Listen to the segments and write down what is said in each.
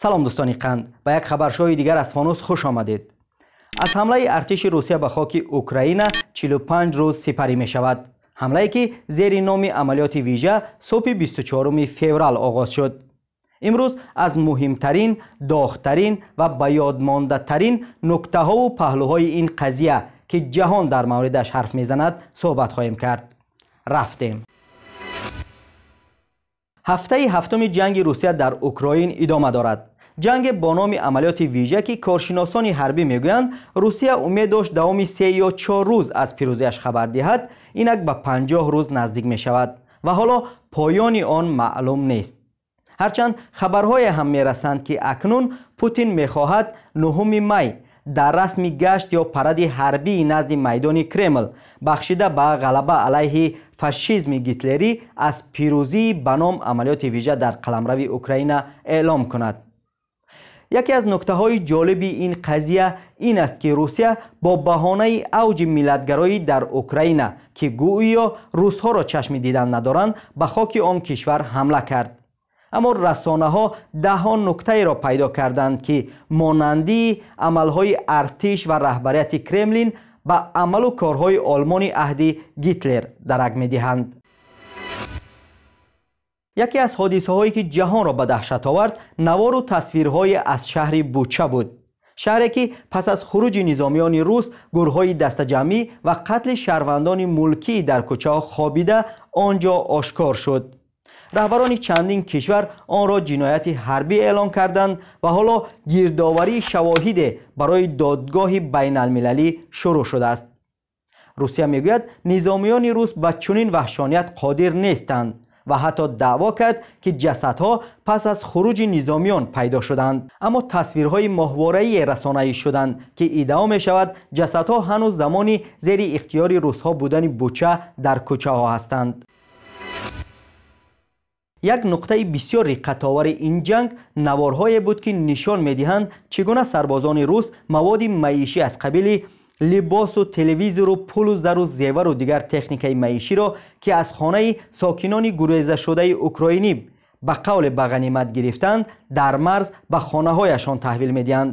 Салом, дӯстони қанд, ба як хабаршоҳи дигар аз Фонус хуш омадед. Аз ҳамлаи артиши Русия ба хоки Украина 45 рӯз сипарӣ мешавад. Ҳамлае, ки зери номи амалиёти вижа субҳи 24 феврал оғоз шуд. Имрӯз аз муҳимтарин, доғтарин ва ба ёдмондатарин нуктаҳову паҳлӯҳои ин қазия, ки ҷаҳон дар мавридаш ҳарф мезанад, суҳбат хоҳем кард. Рафтем. Ҳафтаи ҳафтуми ҷанги Русия дар Украин идома дорад. Ҷанге бо номи амалиёти вижа, ки коршиносони ҳарбӣ мегӯянд, Русия умед дошт давоми 3 ё 4 рӯз аз пирӯзиаш хабар диҳад, инак ба 50 рӯз наздик мешавад ва ҳоло поёни он маълум нест. Ҳарчанд хабарҳое ҳам мерасанд, ки акнун Путин мехоҳад 9 май дар расми гашт ё паради ҳарбии назди майдони Кремл, бахшида ба ғалаба алайҳи фашизми гитлерӣ, аз пирӯзии ба ном амалиёти вижа дар қаламрави Украина эълом кунад. Яке аз нуктаҳои ҷолиби ин қазия ин аст, ки Русия бо баҳонаи авҷи миллатгароӣ дар Украина, ки гӯё русҳоро чашми дидан надоранд, ба хоки он кишвар ҳамла кард. Аммо расонаҳо даҳҳо нуктаеро пайдо карданд, ки монандии амалҳои артиш ва раҳбарияти Кремлин ба амалу корҳои Олмони аҳди Гитлер дарак медиҳанд. Яке аз ҳодисаҳое, ки ҷаҳонро ба даҳшат овард, навору тасвирҳое аз шаҳри Буча буд, шаҳре, ки пас аз хуруҷи низомиёни рус гурҳои дастаҷамъӣ ва қатли шаҳрвандони мулкӣ дар кӯчаҳо хобида он ҷо ошкор шуд. Раҳбарони чандин кишвар онро ҷинояти ҳарбӣ эълон карданд ва ҳоло гирдоварии шавоҳиде барои додгоҳи байналмилалӣ шурӯъ шудааст. Русия мегӯяд, низомиёни рус ба чунин ваҳшоният қодир нестанд ва ҳатто даъво кард, ки ҷасадҳо пас аз хуруҷи низомиён пайдо шуданд. Аммо тасвирҳои моҳвораие расонаӣ шуданд, ки иддао мешавад, ҷасадҳо ҳанӯз замони зери ихтиёри русҳо будани Буча дар кӯчаҳо ҳастанд. Як нуқтаи бисёр риққатовари ин ҷанг наворҳое буд, ки нишон медиҳанд, чӣ гуна сарбозони рус маводи маишӣ аз қабили либосу телевизору пулу зару зевару дигар техникаи маиширо, ки аз хонаи сокинони гурезашудаи украинӣ ба қавле ба ғанимат гирифтанд, дар марз ба хонаҳояшон таҳвил медиҳанд.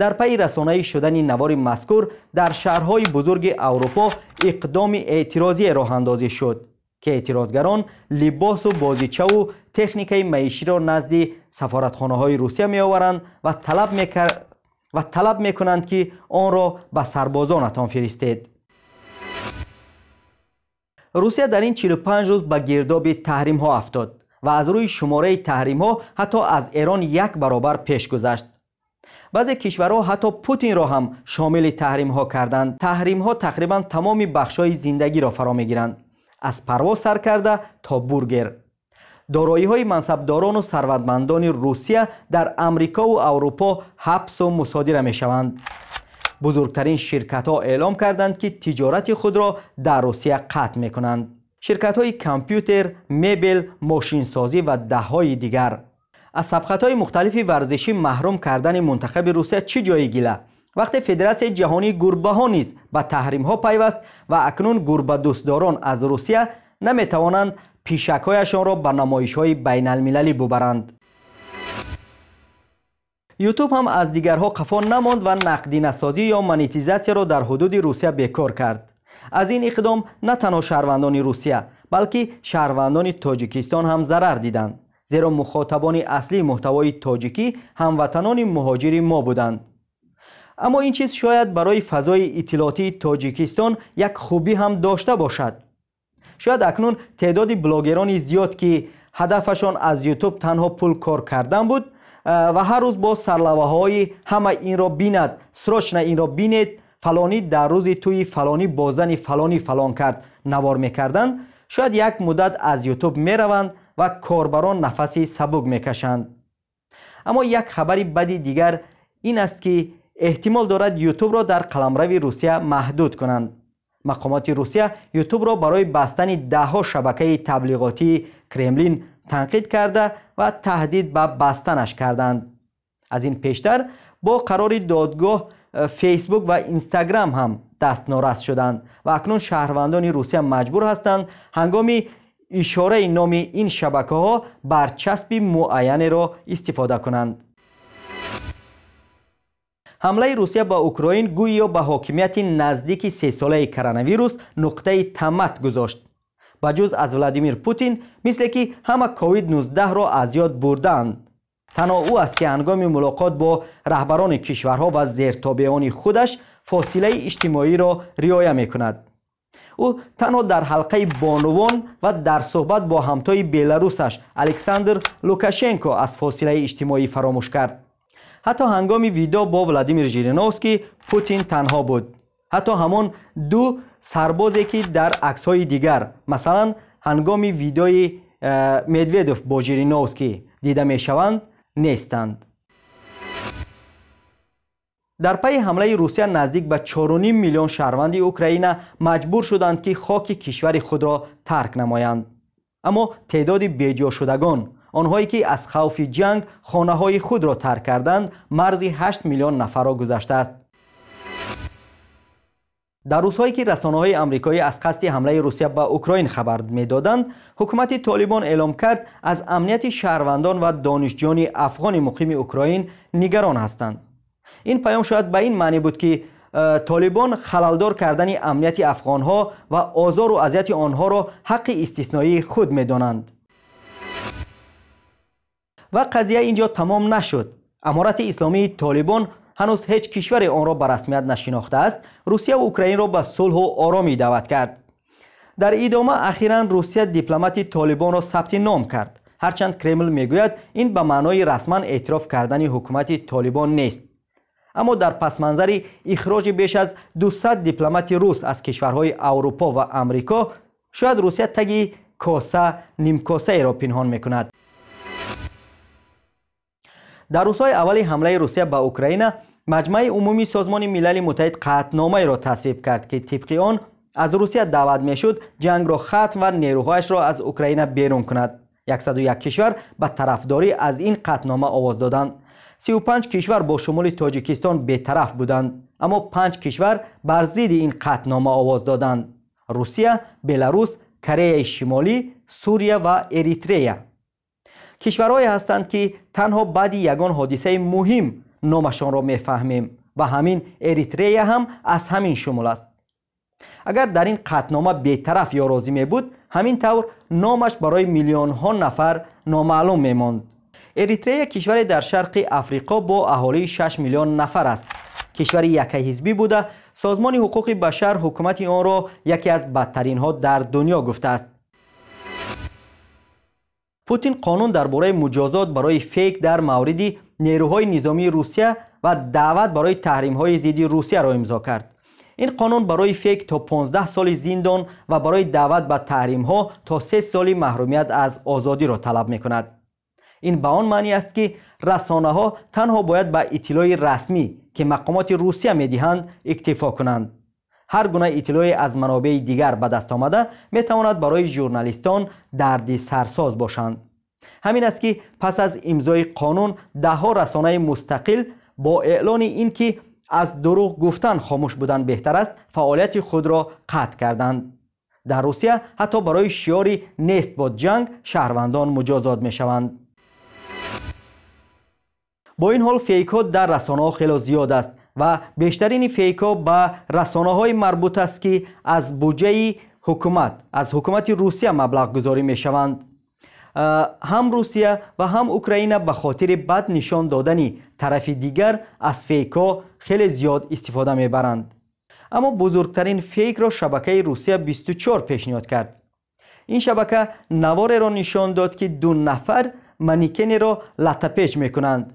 Дар пайи расонаӣ шудани навори мазкур дар шаҳрҳои бузурги Аврупо иқдоми эътирозие роҳандозӣ шуд, ки эътирозгарон либосу бозичаву техникаи маиширо назди сафоратхонаҳои Русия меоваранд ва талаб мекунанд, ки онро ба сарбозонатон фиристед. Русия дар ин 45 рӯз ба гирдоби таҳримҳо афтод ва аз рӯи шумораи таҳримҳо ҳатто аз Эрон як баробар пеш гузашт. Баъзе кишварҳо ҳатто Путинро ҳам шомили таҳримҳо карданд. Таҳримҳо тақрибан тамоми бахшҳои зиндагиро фаро мегиранд, аз парвоз сар карда то бургер. Дороиҳои мансабдорону сарватмандони Русия дар Амрикову Аврупо ҳабсу мусодира мешаванд. Бузургтарин ширкатҳо эълом карданд, ки тиҷорати худро дар Русия қатъ мекунанд: ширкатҳои компютер, мебел, мошинсозӣ ва даҳҳои дигар. Аз сабқатҳои мухталифи варзишӣ маҳрум кардани мунтахаби Русия чӣ ҷои гила, вақте Федератсияи ҷаҳонии гурбаҳо низ ба таҳримҳо пайваст ва акнун гурбадӯстдорон аз Русия наметавонанд пишакҳояшонро ба намоишҳои байналмилалӣ бубаранд. Ютуб ҳам аз дигарҳо қафо намонд ва нақдинасозӣ ё монетизатсияро дар ҳудуди Русия бекор кард. Аз ин иқдом на танҳо шаҳрвандони Русия, балки шаҳрвандони Тоҷикистон ҳам зарар диданд, зеро мухотабони аслии муҳтавои тоҷикӣ ҳамватанони муҳоҷири мо буданд. Аммо ин чиз шояд барои фазои иттилоотии Тоҷикистон як хубӣ ҳам дошта бошад. Шояд акнун теъдоди блогерони зиёд, ки ҳадафашон аз Ютуб танҳо пул кор кардан буд ва ҳар рӯз бо сарлавҳаҳои «ҳама инро бинад, срочно инро бинед, фалонӣ дар рӯзи тӯи фалонӣ бо зани фалонӣ фалон кард» навор мекарданд, шояд як муддат аз Ютуб мераванд ва корбарон нафаси сабук мекашанд. Аммо як хабари бади дигар ин аст, ки эҳтимол дорад Ютубро дар қаламрави Русия маҳдуд кунанд. Мақомоти Русия Ютубро барои бастани даҳҳо шабакаи таблиғотии Кремлин танқид карда ва таҳдид ба бастанаш карданд. Аз ин пештар бо қарори додгоҳ Фейсбук ва Инстаграм ҳам дастнорас шуданд ва акнун шаҳрвандони Русия маҷбур ҳастанд ҳангоми ишораи номи ин шабакаҳо барчаспи муайянеро истифода кунанд. Ҳамлаи Русия ба Украин гӯё ба ҳокимияти наздики сесолаи коронавирус нуқтаи тамат гузошт. Ба ҷуз аз Владимир Путин, мисле ки ҳама COVID-19-ро аз ёд бурдаанд. Танҳо ӯ аст, ки ҳангоми мулоқот бо раҳбарони кишварҳо ва зертобеони худаш фосилаи иҷтимоиро риоя мекунад. Ӯ танҳо дар ҳалқаи бонувон ва дар суҳбат бо ҳамтои беларусаш Александр Лукашенко аз фосилаи иҷтимоӣ фаромӯш кард. Ҳатто ҳангоми видео бо Владимир Жириновский Путин танҳо буд. Ҳатто ҳамон ду сарбозе, ки дар аксҳои дигар, масалан ҳангоми видеои Медведев бо Жириновский дида мешаванд, нестанд. Дар пайи ҳамлаи Русия наздик ба 4,5 миллион шаҳрванди Украина маҷбур шуданд, ки хоки кишвари худро тарк намоянд. Аммо теъдоди беҷошудагон, онҳое ки аз хавфи ҷанг хонаҳои худро тарк карданд, марзи 8 миллион нафарро гузаштааст. Дар рӯзҳое ки расонаҳои амрикоӣ аз қасди ҳамлаи Русия ба Украин хабар медоданд, ҳукумати Толибон эълом кард, аз амнияти шаҳрвандон ва донишҷӯёни афғони муқими Украин нигарон ҳастанд. Ин паём шояд ба ин маънӣ буд, ки Толибон халалдор кардани амнияти афғонҳо ва озору азияти онҳоро ҳаққи истисноии худ медонанд. Ва қазия ин ҷо тамом нашуд. Аморати исломии Толибон ҳанӯз ҳеҷ кишваре онро ба расмият нашинохтааст, Русия ва Украинро ба сулҳу оромӣ даъват кард. Дар идома ахиран Русия дипломати Толибонро сабти ном кард. Ҳарчанд Кремл мегӯяд, ин ба маънои расман эътироф кардани ҳукумати Толибон нест. Аммо дар пасманзари ихроҷи беш аз 200 дипломати рус аз кишварҳои Аврупо ва Амрико, шояд Русия таги коса нимкосаеро пинҳон мекунад. Дар рӯзҳои аввали ҳамлаи Русия ба Украина, Маҷмаи умумии Созмони Милали Муттаҳид қатъномаеро тасвиб кард, ки тибқи он аз Русия даъват мешуд ҷангро хатм ва нерӯҳояшро аз Украина берун кунад. 101 кишвар ба тарафдорӣ аз ин қатънома овоз доданд. 35 кишвар бо шумули Тоҷикистон бетараф буданд, аммо 5 кишвар бар зидди ин қатънома овоз доданд: Русия, Беларус, Кореяи Шимолӣ, Сурия ва Эритрея. Кишварҳое ҳастанд, ки танҳо баъди ягон ҳодисаи муҳим номашонро мефаҳмем ва ҳамин Эритрея ҳам аз ҳамин шумул аст. Агар дар ин қатънома бетараф ё розӣ мебуд, ҳамин тавр номаш барои миллионҳо нафар номаълум мемонд. Эритрея кишваре дар шарқи Африқо бо аҳолии 6 миллион нафар аст. Кишвари якаҳизбӣ буда, Созмони ҳуқуқи башар ҳукумати онро яке аз бадтаринҳо дар дунё гуфтааст. Путин қонун дар бораи муҷозот барои фейк дар мавриди нерӯҳои низомии Русия ва даъват барои таҳримҳои зидди Русияро имзо кард. Ин қонун барои фейк то 15 соли зиндон ва барои даъват ба таҳримҳо то 3 соли маҳрумият аз озодиро талаб мекунад. Ин ба он маънӣ аст, ки расонаҳо танҳо бояд ба иттилои расмӣ, ки мақомоти Русия медиҳанд, иктифо кунанд. Ҳар гуна иттилоe аз манобеи дигар ба даст омада метавонад барои журналистон дарди сарсоз бошанд. Ҳамин аст, ки пас аз имзои қонун даҳҳо расонаи мустақил бо эълони ин ки аз дурӯғ гуфтан хомӯш будан беҳтар аст, фаъолияти худро қатъ карданд. Дар Русия ҳатто барои шиори «нест бод ҷанг» шаҳрвандон муҷозот мешаванд. Бо ин ҳол фейкҳо дар расонаҳо хело зиёд аст ва бештарини фейкҳо ба расонаҳои марбут аст, ки аз буҷаи ҳукумат, аз ҳукумати Русия маблағгузорӣ мешаванд. Ҳам Русия ва ҳам Украина ба хотири бад нишон додани тарафи дигар аз фейкҳо хеле зиёд истифода мебаранд. Аммо бузургтарин фейкро шабакаи Русия 24 пешниҳод кард. Ин шабака навореро нишон дод, ки ду нафар манекенеро латтапеч мекунанд.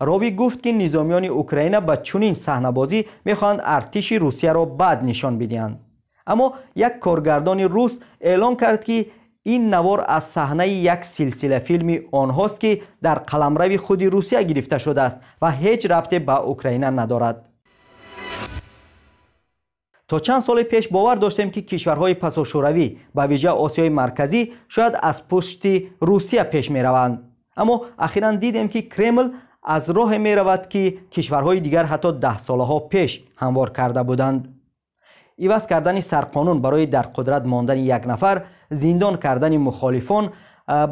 Ровӣ гуфт, ки низомиёни Украина ба чунин саҳнабозӣ мехоҳанд артиши Русияро бад нишон бидиҳанд. Аммо як коргардони рус эълон кард, ки ин навор аз саҳнаи як силсила филми онҳост, ки дар қаламрави худи Русия гирифта шудааст ва ҳеҷ рабте ба Украина надорад. То чанд соли пеш бовар доштем, ки кишварҳои пасошӯравӣ, ба вижа Осиёи Марказӣ, шояд аз пушти Русия пеш мераванд. Аммо ахиран дидем, ки Кремл аз роҳе меравад, ки кишварҳои дигар ҳатто даҳсолаҳо пеш ҳамвор карда буданд. Иваз кардани сарқонун барои дар қудрат мондани як нафар, зиндон кардани мухолифон,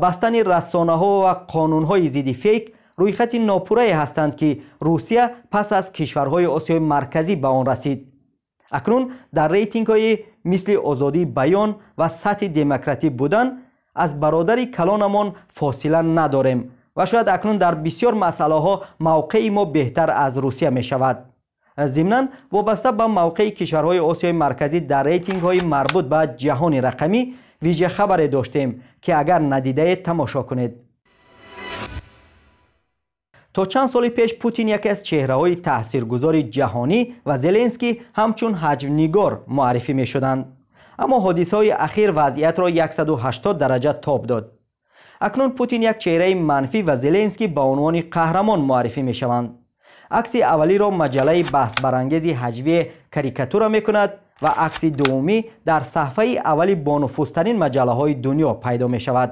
бастани расонаҳо ва қонунҳои зидди фейк рӯйхати нопуррае ҳастанд, ки Русия пас аз кишварҳои Осиёи Марказӣ ба он расид. Акнун дар рейтингҳои мисли озодии баён ва сатҳи демократӣ будан аз бародари калонамон фосила надорем ва шояд акнун дар бисёр масъалаҳо мавқеи мо беҳтар аз Русия мешавад. Зимнан, вобаста ба мавқеи кишварҳои Осиёи Марказӣ дар рейтингҳои марбут ба ҷаҳони рақамӣ вижа хабаре доштем, ки агар надидаед, тамошо кунед. То чанд соли пеш Путин яке аз чеҳраҳои таъсиргузори ҷаҳонӣ ва Зеленский ҳамчун ҳаҷвнигор муаррифӣ мешуданд. Аммо ҳодисаҳои ахир вазъиятро 180 дараҷа тоб дод. Акнун Путин як чеҳраи манфӣ ва Зеленский ба унвони қаҳрамон муаррифӣ мешаванд. Акси аввалиро маҷаллаи баҳсбарангези ҳаҷвие карикатура мекунад ва акси дуввумӣ дар саҳфаи аввали бонуфузтарин маҷаллаҳои дунё пайдо мешавад.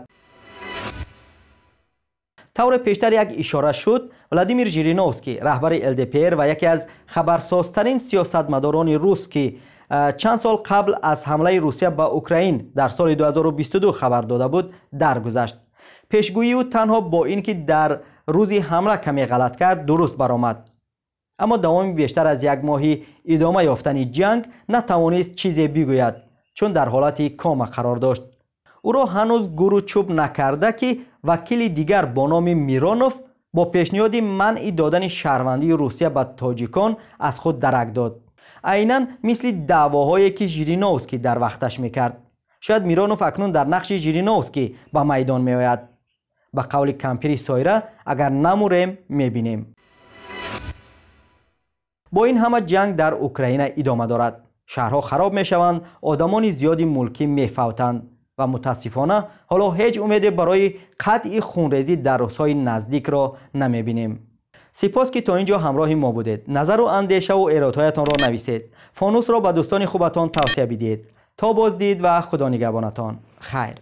Тавре пештар як ишора шуд, Владимир Жириновский, раҳбари ЛДПР ва яке аз хабарсозтарин сиёсатмадорони рус, ки чанд сол қабл аз ҳамлаи Русия ба Украин дар соли 2022 хабар дода буд, даргузашт. Пешгӯии ӯ танҳо бо ин ки дар рӯзи ҳамла каме ғалат кард, дуруст баромад. Аммо давоми бештар аз як моҳи идома ёфтани ҷанг натавонист чизе бигӯяд, чун дар ҳолати кома қарор дошт. Ӯро ҳанӯз гуру чӯб накарда, ки вакили дигар бо номи Миронов бо пешниҳоди манъи додани шаҳрвандии Русия ба тоҷикон аз худ дарак дод. Айнан мисли даъвоҳое, ки Жириновский дар вақташ мекард. Шояд Миронов акнун дар нақши Жириновский ба майдон меояд. Ба қавли кампири Сойра, агар намурем, мебинем. Бо ин ҳама ҷанг дар Украина идома дорад. Шаҳрҳо хароб мешаванд, одамони зиёди мулкӣ мефавтанд ва мутаассифона ҳоло ҳеҷ умеде барои қатъи хунрезӣ дар рӯзҳои наздикро намебинем. Сипос, ки то ин ҷо ҳамроҳи мо будед. Назару андешаву эродҳоятонро нависед. Фонусро ба дӯстони хубатон тавсия бидиҳед. То боздид ва Худо нигаҳбонатон. Хайр.